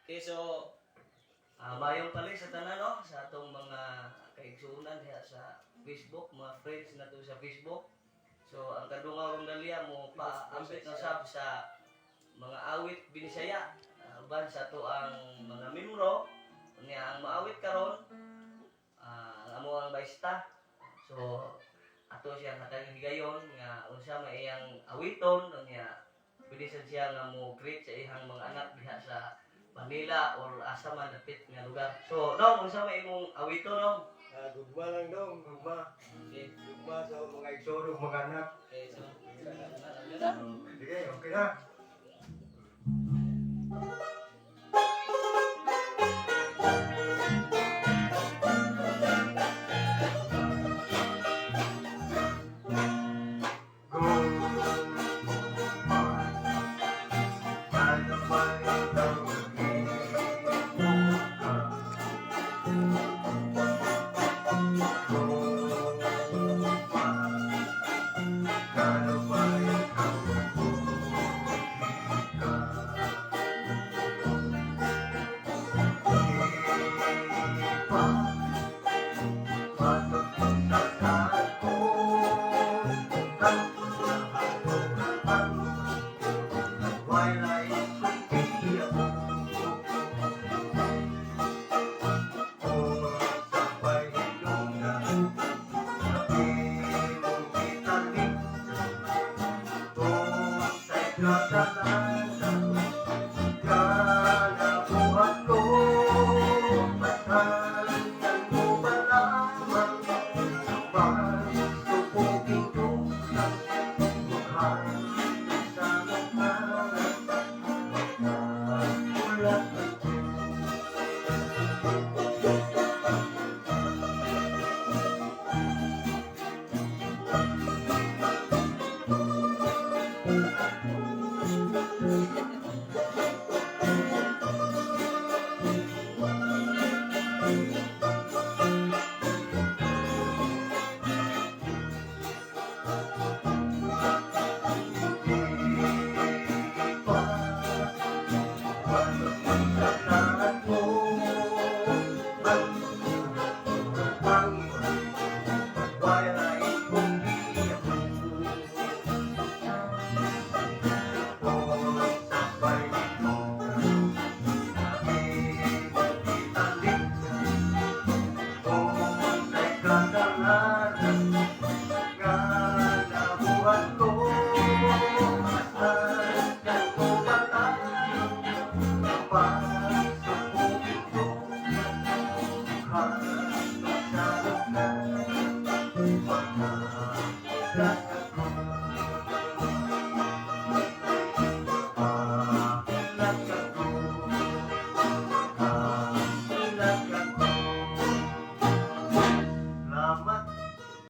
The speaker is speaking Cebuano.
Okay, so mayong pali sa tanan, no, sa atong mga kaigsuonan diha sa Facebook, mga friends nato sa Facebook. So ang kadungaw rong daliya mo paambit na sab sa mga awit Binisaya. Uban sa ato ang mga membro niya ang maawit karon, ang amo ang baista. So ato siyang hatag higayon nga unsa may iyang awiton niya, pwede sad siya nga mo greet sa iyang mga anak diha sa Manila or asa man dapit nga lugar. So, Dong, unsa may imong awiton, Dong? Ah, gugma lang, Dong, gugma. Okay. Gugma sa mga igsoon ug mga anak. Okay, so Sige, okay na. Gugma, ano ba itong ka? Gugma, ano ba ikaw ka? Ipa, matutong sa akon, ang walay ko. Kung sabay hinungdan sa imong gitanim, unsay kasalanan kanabuhat ko, Bastasan mo ba lamang pagsupukin ko mukha sa mukha pagkakulat ko? Ipa,